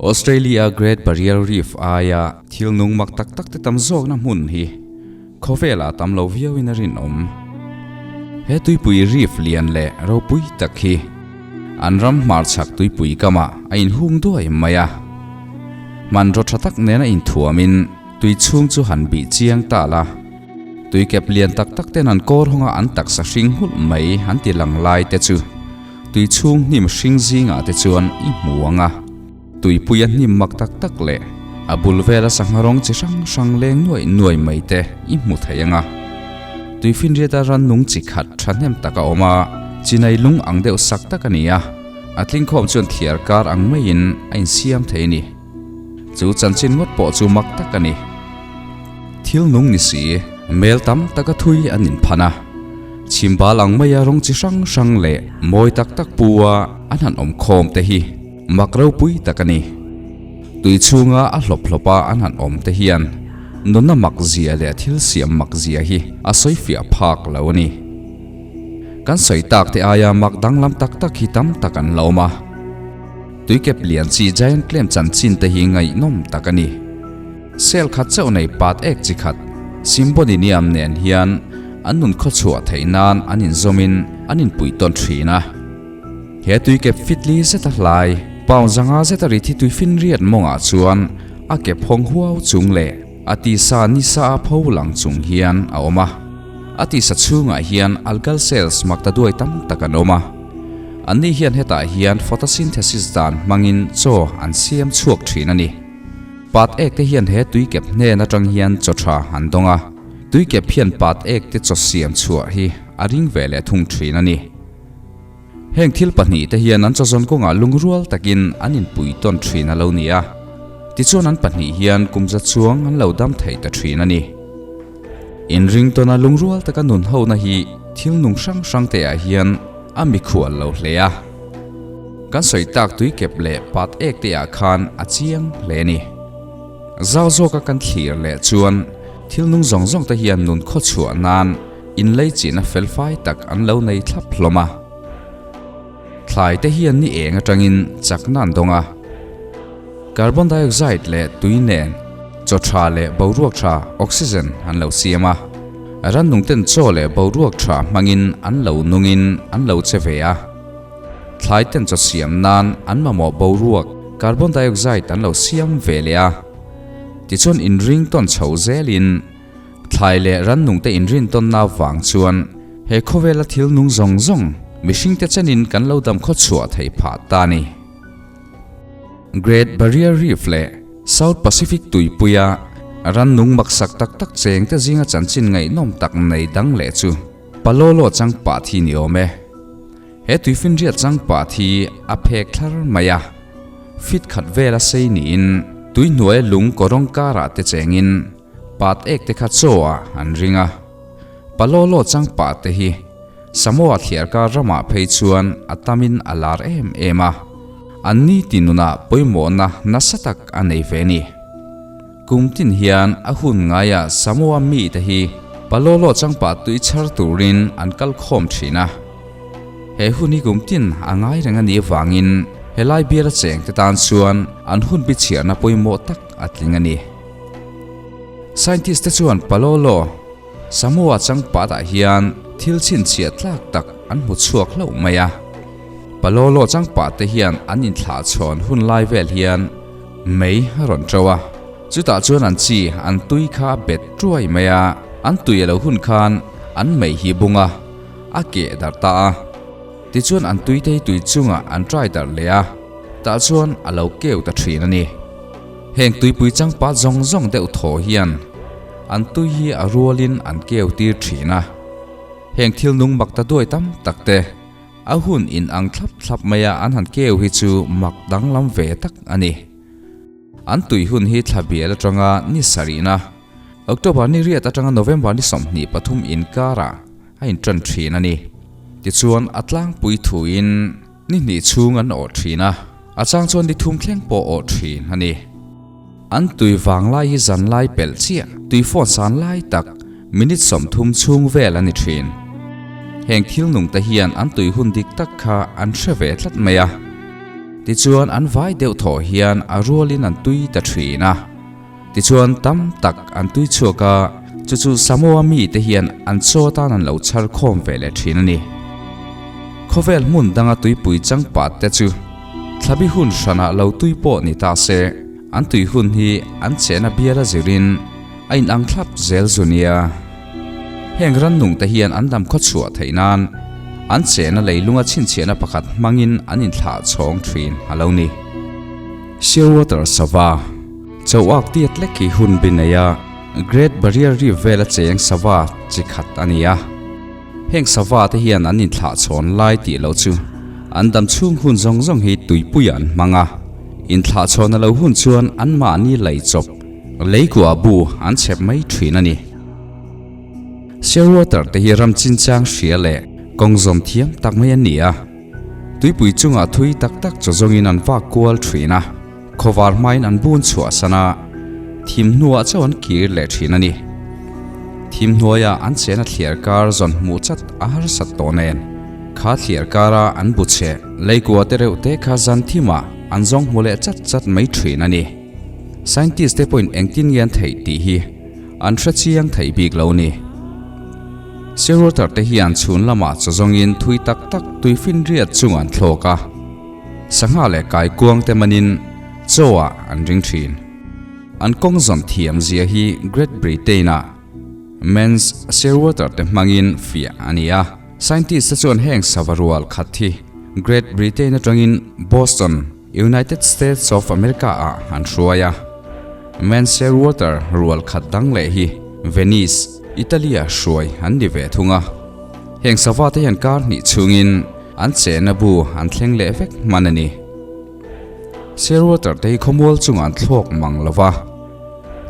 Australia Great Barrier Reef aia thil nung mak tak tak te tam zawkna hmun hi khawvelah tam lo viauin a rinawm. He tuipui reef lian leh ropui tak hi an ram hmarchhak tuipui kamah a inhung duai mai a. Hmanraw tha tak nena inthuamin tui chhung chu han bih chiang ta la. Tui kep lian tak tak ten an kawr hawnga an taksa hring hulh mai an ti lang lai te chu tui chhung hnim hring zingah te chuan i hmu ang a. Tuipuia hnim mak tak tak leh a bul vela sangha rawng chi hrang hrang leng nuai nuai mai te i hmu thei ang a. Tuifinriata rannung chi khat thahnem tak a awm a, chinai lung ang deuh sak tak a ni a, a tlingkhawm chuan thliar kar ang maiin a insiam thei a ni. Chu chanchin ngawt pawh chu mak tak a ni. Thil nung ni si, mel tam taka thui an inphan a. Chhimbal ang maia rawng chi hrang hrang leh mawi tak tak pu a an han awm khawm te hi mak ropui tak a ni. Tui chhunga a hlawp hlawp a an han awm te hian nunna mak zia leh thil siam mak zia hi a sawi fiah phak lo a ni. Kan sawi tak te aia mak danglam tak tak hi tam tak an la awm a. Tuikep lian chi giant clam chanchin te hi ngaihnawm tak a ni. Cell khat chauh nei pat ek chi khat Symbodinium nen hian an nun khawchhuah theih nan an inzawmin an inpui tawn thin a. He tuikep fitli zeta hlai, pound zanga zeta ri thi tuifinriat mawngah chuan a ke phawng huau chung leh a tisa nisa a pho lang chung hian a awm a. A tisa chhungah hian algal cells makta duai tam tak an awm a. Anni hian hetah hian photosynthesis dan hmangin chaw an siam chhuak thin a ni. Pat ek te hian he tuikep hnen atang hian chaw tha an dawng a, tuikep hian pat ek te chaw siam chhuah hi a ring ve leh thung thin a ni. Heng thil pahnih te hian an chawzawn kawngah lungrual takin an inpui tawn thin a lo ni a, tichuan an pahnih hian kum za chuang an lo dam thei ta thin a ni. Inring tawna lungrual taka nun hona hi thil nung hrang hrang te ah hian a mikhual lo hle a. Kan sawi tak tui kep leh pat ek te ah khan a chiang hle a ni. Zau zawka kan thlir leh chuan thil nung zawng zawng te hian nun khawchhuah nan inlei chihna felfai tak an lo nei thlap hlawm a. Thlai te hian ni eng atangin chakna an dawng a. Carbon dioxide leh tui nen chaw tha leh boruak tha, oxygen, an lo siam a. Rannung ten chaw leh boruak tha hmangin an lo nungin an lo che ve a. Thlai ten chaw siam nan an mamawh boruak, carbon dioxide, an lo siam ve leh a. Tichuan inring tawn chho zelin Thlai leh rannungte inrintawnna vang chuan he khawvela thil nung zawng zawng mihringte chenin kan lo dam khawchhuah theih phah ta a ni. Great Barrier Reef leh South Pacific tuipuia rannung maksak tak tak chengte zinga chanchin ngaihnawm tak nei dang leh chu Palolo changpah thi ni awm e. He tuifinriat changpah thi a phek thlar mai a, fit khat vela sei niin tuihnuaia lung kawrawng karah te chengin Pat ek te kha chaw ah an ring a, Palolo chang pah te hi Samoa thliarkar ramah phei chuan a tamin a lar em em a, an ni ti nunah pawimawhna nasa tak a nei ve ni. Kum tin hian a hun ngaiah Samoa mi te hi Palolo chang pah tui chhar turin an kal khawm thin a. He hun hi kum tin a ngai reng a nih avangin helai biala cheng te tan chuan an hun bichhiarna pawimawh tak a tling a ni. Scientist te chuan Palolo, Samoa changpat ah hian thil chhinchhiah tlak tak an hmu chhuak hlauh mai a. Palolo changpat te hian an inthlah chhawn hun lai vel hian mei a rawn to a, chutah chuan an chi an tui kha a bet tuai mai a, an tui a lo hun khan an mei hi bung a, a keh darh ta a. Tichuan an tui te hi tui chungah an try darh leh a, tah chuan a lo keu ta thin a ni. Heng tuipui changpat zawng zawng deuh thaw hian an tui hi a rualin an keu tir thin a. Heng thil nung mak ta duai tam tak te a hun in ang thlap thlap maia an han keu hi chu mak danglam ve tak a ni. An tui hun hi thla bial atanga ni sarihna, October ni riat atanga November ni 23 inkarah a intan thin a ni. Tichuan a tlangpui thuin Ni hnih chhung an awh thin a, a chang chuan ni thum thleng pawh awh thin a ni. An tui vang lai hi zan lai pelh chiah, tui phone san lai tak, minute 30 chhung vel a ni thin. Heng thil nung te hian an tui hun dik tak kha an hre ve tlat mai a. Tichuan an vai deuh thawh hian a rualin an tui ta thin a. Tichuan tam tak an tui chhuak a, chu chu Samoa mite hian an chaw atan an lo chhar khawm ve leh thin a ni. Khawvel hmun danga tuipui changpat te chu thlabi hun hranah lo tui pawh ni ta se, an tui hun hi an chehna biala zirin a inang thlap zel zu nia. Heng rannung te hian an dam khaw chhuah theih nan an chehna leilunga chhinchhiahna pakhat hmangin an inthlah chhawng thin a lo ni. Shearwater sava, Chauhak tiat lek hi hun bi nei a, Great Barrier Reef vela cheng sava chi khat a ni a. Heng sava te hian an inthlah chhawn lai tih loh chu an dam chhung hun zawng zawng hi tuipuiah an hmang a, inthlah chhawn a lo hun chuan anmahni lei chawp leikuah bu an chhep mai thin a ni. Shearwater te hi ram chinchang hria leh kawng zawm thiam tak mai an ni a, tuipui chungah thui tak tak chaw zawngin an vak kual thin a, khawvar hmain an bun chhuah san a, thim hnuah chauh an kir leh thin a ni. Thim hnuaiah an chena thliar kar zawn hmuh chat a harsat tawh nen, kha thliar kara an bu chhe leikua te reuh te kha zan thimah an zawng hmu leh chat chat mai thin a ni. Scientist te pawhin engtin nge an theih tih hi an hre chiang theih bik lo ni. Seawater te hian chhun lamah chaw zawngin thui tak tak tui finriat chung an thlawk a, sangha leh kaikuang te manin chaw ah an ring thin. An kawng zawn thiam zia hi Great Britain ah Manx Shearwater te hmangin fiah a ni a. Scientist te chuan heng sava rual khat hi Great Britain atangin Boston, United States of America ah an hruai a. Manx Shearwater rual khat dang leh hi Venice, Italy ah hruai an ni ve thung a. Heng sava te hian kar hnih chhungin an chehna bu an thleng leh vek hman a ni. Shearwater te hi khawmual chungah an thlawk mang lo va,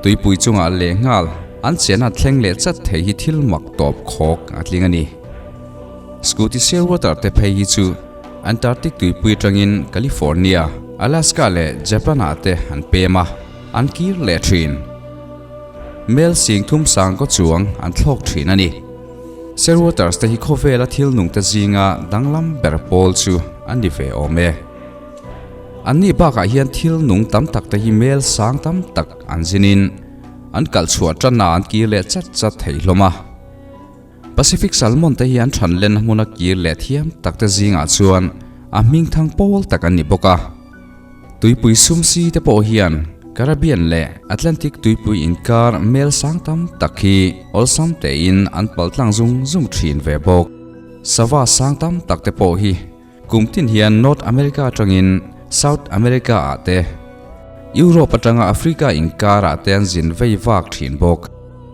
tuipui chungah lehnghal an chehna thleng leh chat thei hi thil mak tawp khawk a tling a ni. Scooty Shearwater te phei hi chu Antarctic tuipui atangin California, Alaska leh Japan ah te an pem a, an kir leh thin. Mel sing thum sang kaw chuang an thlawk thin a ni. Shearwaters te hi khawvela thil nungte zinga danglam ber pawl chu an ni ve awm e. Anni bakah hian thil nung tam tak te hi mel sang tam tak an zinin an kalh chhuah tanna an kir leh chat chat thei hlawm a. Pacific salmon te hi an than lenna hmuna kir leh thiam tak te zingah chuan a hming thang pawl tak an ni bawk a. Tuipui sumsi te pawh hian Caribbean leh Atlantic tuipui inkar mel sang tam tak hi awlsam tein an paltlang zung zung thin ve bawk. Sava sang tam tak te pawh hi Kum tin hian North America atangin South America ah te, Europe atanga Africa inkar ah te an zin vei vak thin bawk.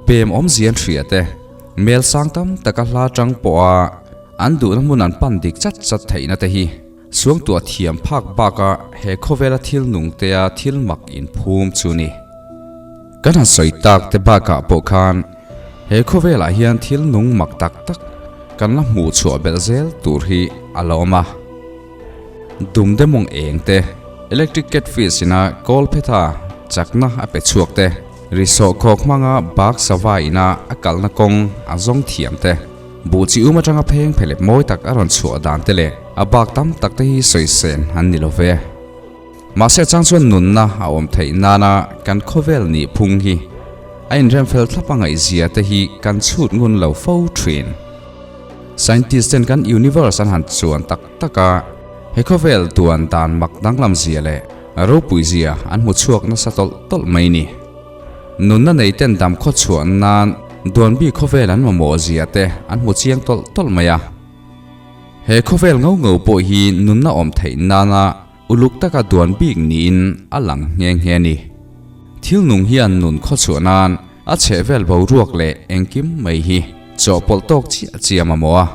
Pem awmzia an hria te, mel sang tam taka hla tang pawha an duhna hmun an pan dik chat chat theihna te hi suangtuah thiam phak baka he khawvela thil nung tea thil mak inphum chu ni. Kan han sawi tak te bakah pawh khan he khawvelah hian thil nung mak tak tak kan la hmuh chhuah belh zel tur hi a la awm a. Dumde mawng eng te, electric catfish ina kawl phetha chakna a pe chhuak te, risawh khawk hmanga bak sava ina a kalna kawng a zawng thiam te, buh chi um atanga pheng phelep mawi tak a rawn chhuah dan te leh a bak tam tak te hi sawi sen an ni lo ve. Mahse chang chuan nunna a awm theih nana kan khawvel nih phung hi a inremfel thlap a ngaihzia te hi kan chhut ngun lo fo thin. Scientist ten kan universe an han chuan tak tak a, he khawvel tuan dan mak danglam zia leh ropui zia an hmu chhuak nasa tawlh tawlh mai ni. Nunna nei ten dam khaw chhuah nan duan bik khawvel an mamawh zia te an hmu chiang tawlh tawlh mai a. He khawvel ngau ngau pawh hi nunna awm theih nana Uluk taka duan bik niin a lang nghe nghe a ni. Thil nung hian nun khawchhuah nan a chhehvel boruak leh engkim mai hi chawhpawlh tawk chiah chiah mamawh a.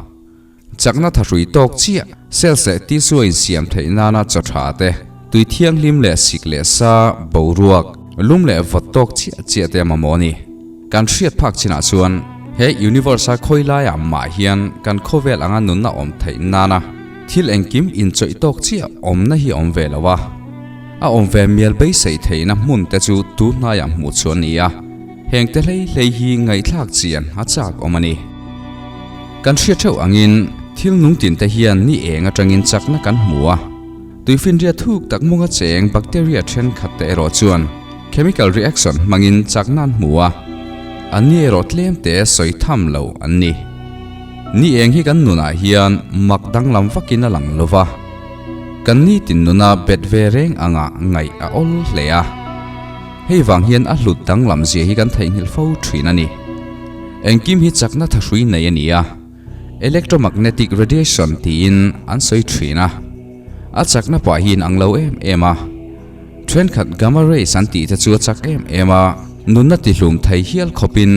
Chakna thahrui tawk chiah cells leh tissue a insiam theih nana chaw tha te, tui thianghlim leh sik leh sa boruak, lum leh vawt tawk chiah chiah te a mamawh a ni. Kan hriat phak chinah chuan he universe a khawi laiah mah hian kan khawvel anga nunna awm theih nana thil engkim inchawih tawk chiah awmna hi awm ve lo a. A awm ve mial beisei theihna hmun te chu tu hnaiah hmuh chu a ni a, heng te hlei hlei hi ngaihthlak chian a chak awm a ni. Kan hriat theuh angin thil nung tin te hian ni eng atangin chakna kan hmu a. Tuifinriat thuk tak munga cheng bacteria thenkhat te erawh chuan chemical reaction hmangin chakna an hmu a, anni erawh tlem te sawi tham lo an ni. Ni eng hi kan nunah hian mak danglam vakin a lang lova, kan nitin nuna bet ve reng anga ngaih a awl hle a. Hei vang hian a hlut danglam zia hi kan theihnghilh fo thin a ni. Engkim hi chakna thahrui nei a ni a, electromagnetic radiation tiin an sawi thin a. A chakna pah hi inang lo em em a, thenkhat gamma rays an tih te chu a chak em em a, nunna tihlum thei hial khawpin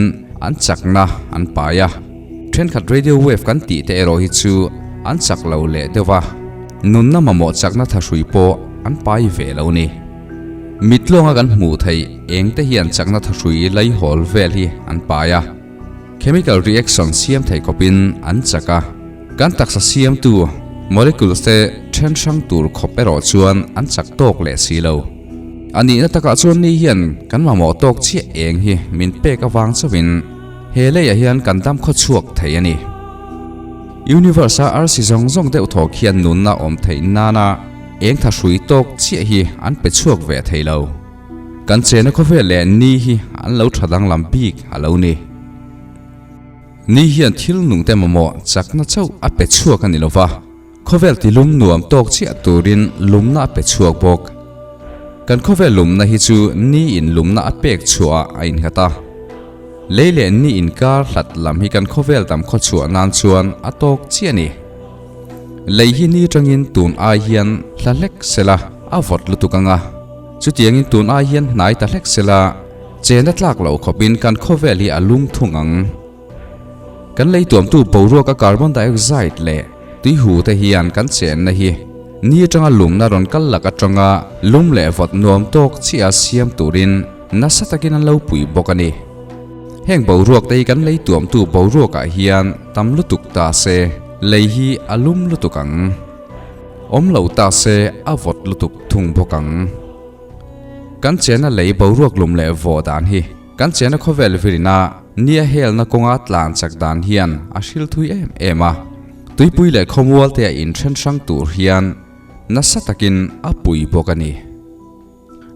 an chakna an pai a. Thenkhat radio wave kan tih te erawh hi chu an chak lo leh deuh a, nunna mamawh chakna thahrui pawh an pai ve lo ni. Mitlawnga kan hmuh theih eng te hian chakna thahrui laihawl vel hi an pai a, chemical reaction siam thei khawpin an chak a, kan taksa siamtu molecules te then hrang tur khawp erawh chuan an chak tawk leh si lo. A nihna takah chuan ni hian kan mamawh tawk chiah eng hi min pek avang chauhin he leiah hian kan dam khaw chhuak thei a ni. Universe-a arsi zawng zawng deuh thawk hian nunna awm theih nana Eng tha hrui tawk chiah hi an pe chhuak ve thei lo. Kan chena khawvel leh ni hi an lo tha danglam bik a lo ni. Ni hian thil nung te mamawh chakna chauh a pe chhuak a ni lova, khawvel tilum nuam tawk chiah turin lumna a pe chhuak bawk. Kan khawvel lumna hi chu ni in lumna a pek chhuah ah a innghat a. Lei leh ni inkar hlat lam hi kan khawvel dam khawchhuah nan chuan a tawk chiah a ni. Lei hi ni tangin tun ai hian hla hlek sela a vawt lutuk ang a, chutiangin tun ai hian hnai ta hlek sela chena tlak loh khawpin kan khawvel hi a lum thung ang. Kan lei tuamtu boruaka carbon dioxide leh tuihu te hian kan chenna hi ni atanga lumna rawn kal lak atanga lum leh vawt nuam tawk chiah siam turin nasa takin an lo pui bawk a ni. Heng boruak te hi kan lei tuamtu boruakah hian tam lutuk ta se lei hi a lum lutuk ang. Awm lo ta se a vawt lutuk thung bawk ang. Kan chena lei boruak lum leh vawh dan hi kan chena khawvel virina nia helna kawnga tlan chak dan hian a hril thui em em a. Tuipui leh khawmual te a inthen hrang tur hian nasa takin a pui bawk a ni.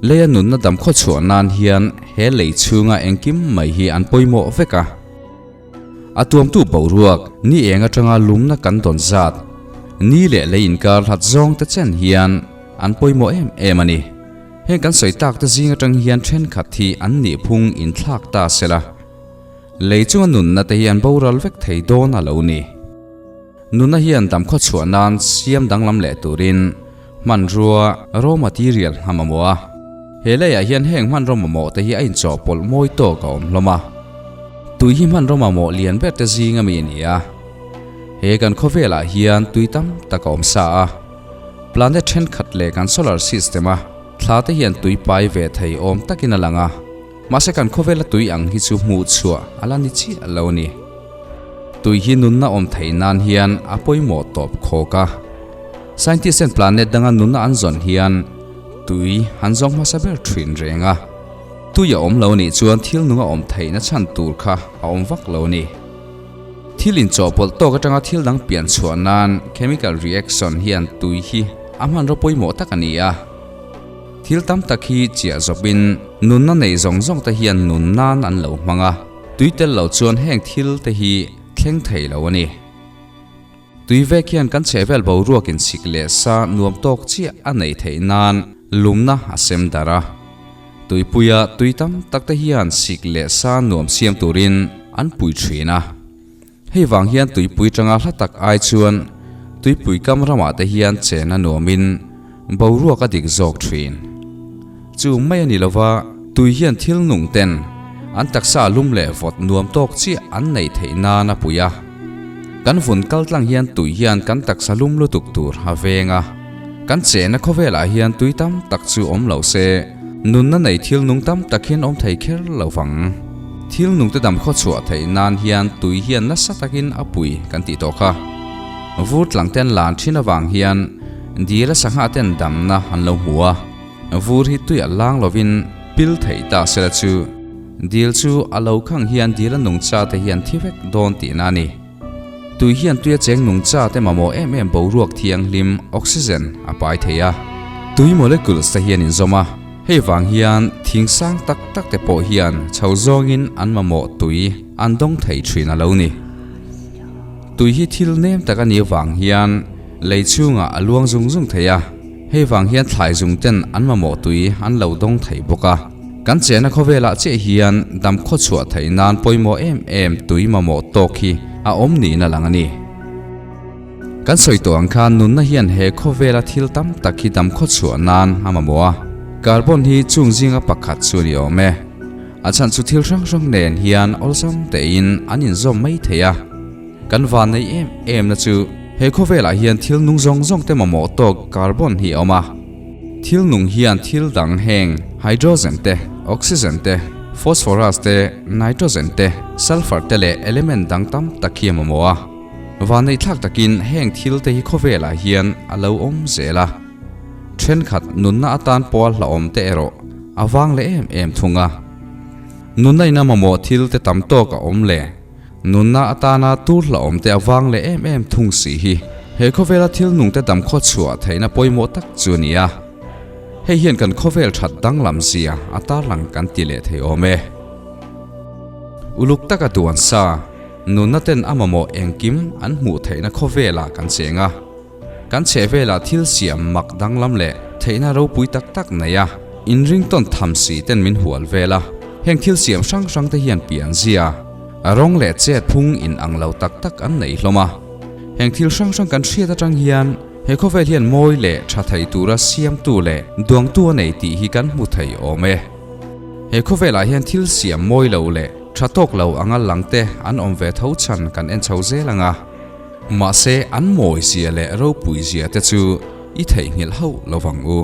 Leia nunna dam khawchhuah nan hian he lei chhunga engkim mai hi an pawimawh vek a. A tuamtu boruak, ni eng atanga lumna kan dawn zat, ni leh lei inkar hlat zawng te chen hian an pawimawh em em a ni. Heng kan sawi tak te zing atang hian thenkhat hi an nihphung inthlak ta sela, lei chunga nunna te hi an boral vek thei dawn a lo ni. Nuna hian dam khawchhuah nan siam danglam leh turin hmanrua, raw material, a mamawh a. He leiah hian heng hmanraw mamawh te hi a inchawhpawlh mawi tawk a awm hlawm a. Tui hi hmanraw mamawh lian ber te zing ami a ni a. He kan khawvelah hian tui tam tak a awm sa a. Planet thenkhat leh kan solar system a thla te hian tui pai ve thei awm takin a lang a. Mahse kan khawvela tui ang hi chu hmuh chhuah a la ni chiah lo a ni. Tui hi nunna awm theih nan hian a pawimawh tawp khawk a. Scientist ten planet danga nunna an zawn hian tui an zawng hmasa ber thin reng a. Tui a awm lo nih chuan thil nunga awm theihna chhan tur kha a awm vak lo a ni. Thil inchawhpawlh tawk atanga thil dang pian chhuah nan chemical reaction hian tui hi a hmanraw pawimawh tak a ni a. Thil tam tak hi chiah zawpin nunna nei zawng zawng te hian nun nan an lo hmang a. Tui tel lo chuan heng thil te hi thleng thei lo a ni. Tui vek hian kan chhehvel boruak insik leh sa nuam tawk chiah a neih theih nan lumna a sem darh a. Tuipuia tui tam tak te hian sik leh sa nuam siam turin an pui thin a. Hei vang hian tuipui tanga hla tak ai chuan tuipui kam ramah te hian chen a nuamin boruak a dik zawk thin. Chu mai a ni lova, tui hian thil nung ten an taksa lum leh vawt nuam tawk chiah an neih theih nan a pui a. Kan vun kal tlang hian tui hian kan taksa lum lutuk tur a veng a. Kan chehna khawvelah hian tui tam tak chu awm lo se, nunna nei thil nung tam tak hian awm thei kher lo vang. Thil nungte dam khawchhuah theih nan hian tui hian nasa takin a pui kan tih tawh kha. Vur tlang ten lan thin avang hian dil a sangha ten damna an lo hmu a, vur hi tui a lang lovin pil theih ta sela chu dil chu a lo khang hian dil a nungcha te hian thi vek dawn tihna a ni. Tui hian tuia cheng nungcha te mamawh em em boruak thianghlim, oxygen, a pai thei a. Tui molecules te hian inzawm a, hei vang hian thing sang tak tak te pawh hian chho zawngin an mamawh tui an dawng thei thin a lo ni. Tui hi thil nem tak a nih vang hian lei chhungah a luang zung zung thei a, hei vang hian thlai zung ten an mamawh tui an lo dawng thei bawk a. Kan chehna khawvelah chiah hian dam khawchhuah theih nan pawimawh em em tui mamawh tawk hi a awm niin a lang a ni. Kan sawi tawh ang khan nunna hian he khawvela thil tam tak hi dam khawchhuah nan a mamawh a, carbon hi chung zinga pakhat chu a ni awm e. A chhan chu thil hrang hrang nen hian awlsam tein an inzawm mai thei a. Kan van nei em em na chu he khawvelah hian thil nung zawng zawng te mamawh tawk carbon hi a awm a. Thil nung hian thil dang heng hydrogen te, oxygen te, phosphorus te, nitrogen te, sulphur te leh element dang tam tak hi a mamawh a. Vanneihthlak takin heng thil te hi khawvelah hian a lo awm zel a. Thenkhat nunna atan pawha hlauhawm te erawh a vang leh em em thung a. Nunna ina mamawh thil te tam tawk a awm leh nunna atana tur hlauhawm te a vang leh em em thung si hi he khawvela thil nung te dam khaw chhuah theihna pawimawh tak chu a ni a. Hei hian kan khawvel that danglam zia a tarlang kan ti leh thei awm e. Uluk taka duan sa, nunna ten a mamawh engkim an hmuh theihna khawvelah kan cheng a. Kan chhehvelah thil siam mak danglam leh theihna ropui tak tak nei a, inringtawn tham si ten min hual vel a. Heng thil siam hrang hrang te hian pian zia, rawng leh chet phung in ang lo tak tak an nei hlawm a. Heng thil hrang hrang kan hriat atang hian he khawvel hian mawi leh tha thei tura siamtu leh duangtu a nei tih hi kan hmu thei awm e. He khawvelah hian thil siam mawi lo leh tha tawk lo anga lang te an awm ve tho chhan kan en chho zel ang a. Mahse, an mawizia leh ropuizia te chu i theihnghilh hauh lo vang u.